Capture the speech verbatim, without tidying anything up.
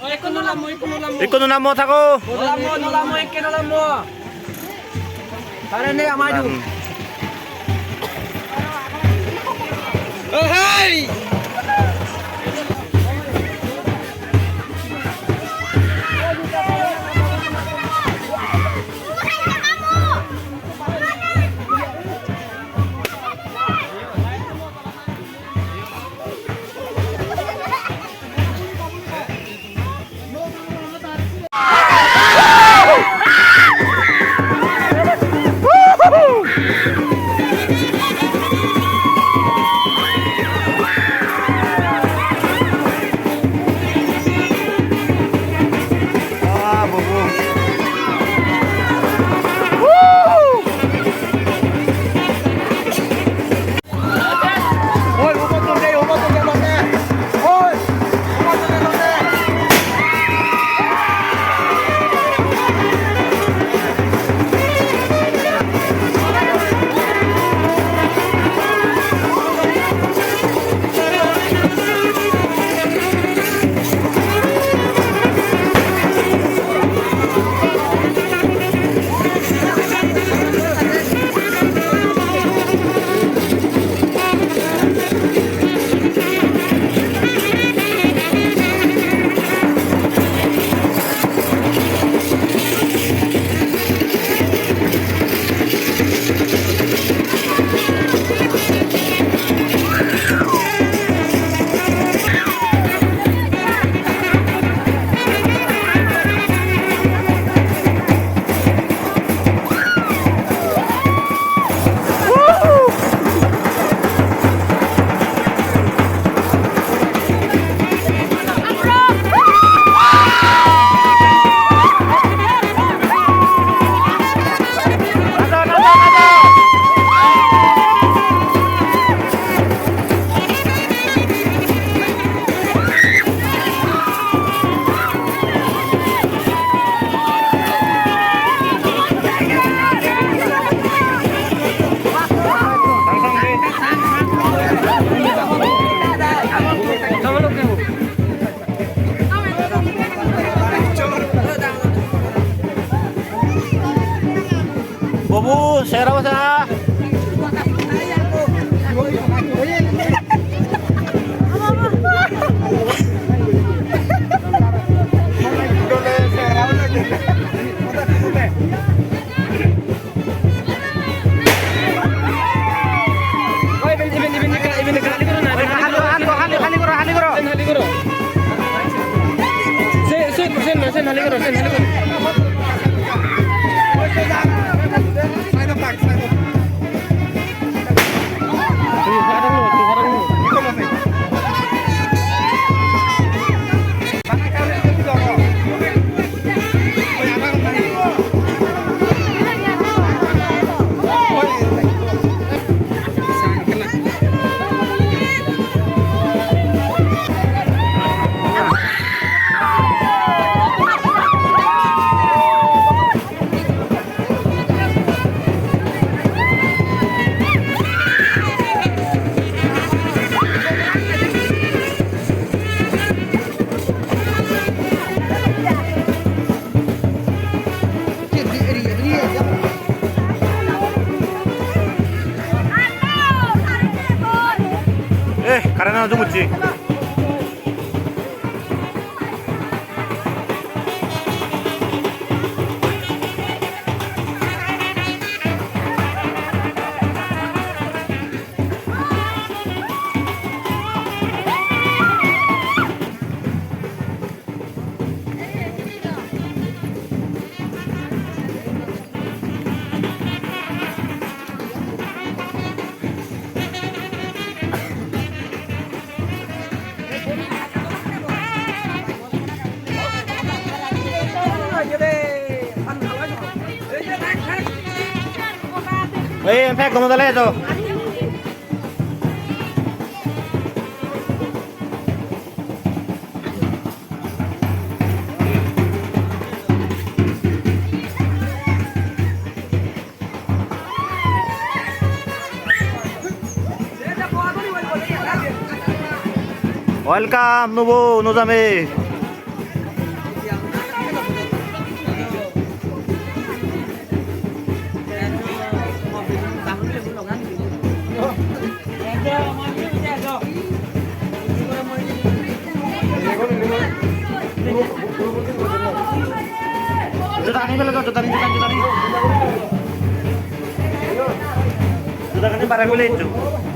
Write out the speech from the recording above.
Ekko no lammo, ekko no lammo. Ekko no lammo thago. No lammo, no lammo, ekko no lammo. Tare ne amai du. Oh, hey! Bobo, sera basa. Oi, iben, iben, iben, iben, iben, iben, hali goro na, iben, hali goro, hali, hali, hali goro, hali goro. Iben hali goro. Sen, sen, sen, sen hali goro, sen hali goro. Eh, karena langsung uci. Ei, pek gono dale ejo. Welcome, nubo, nujame. Jodagani fele do, jodagani, jodagani, jodagani. Jodagani bare fele do.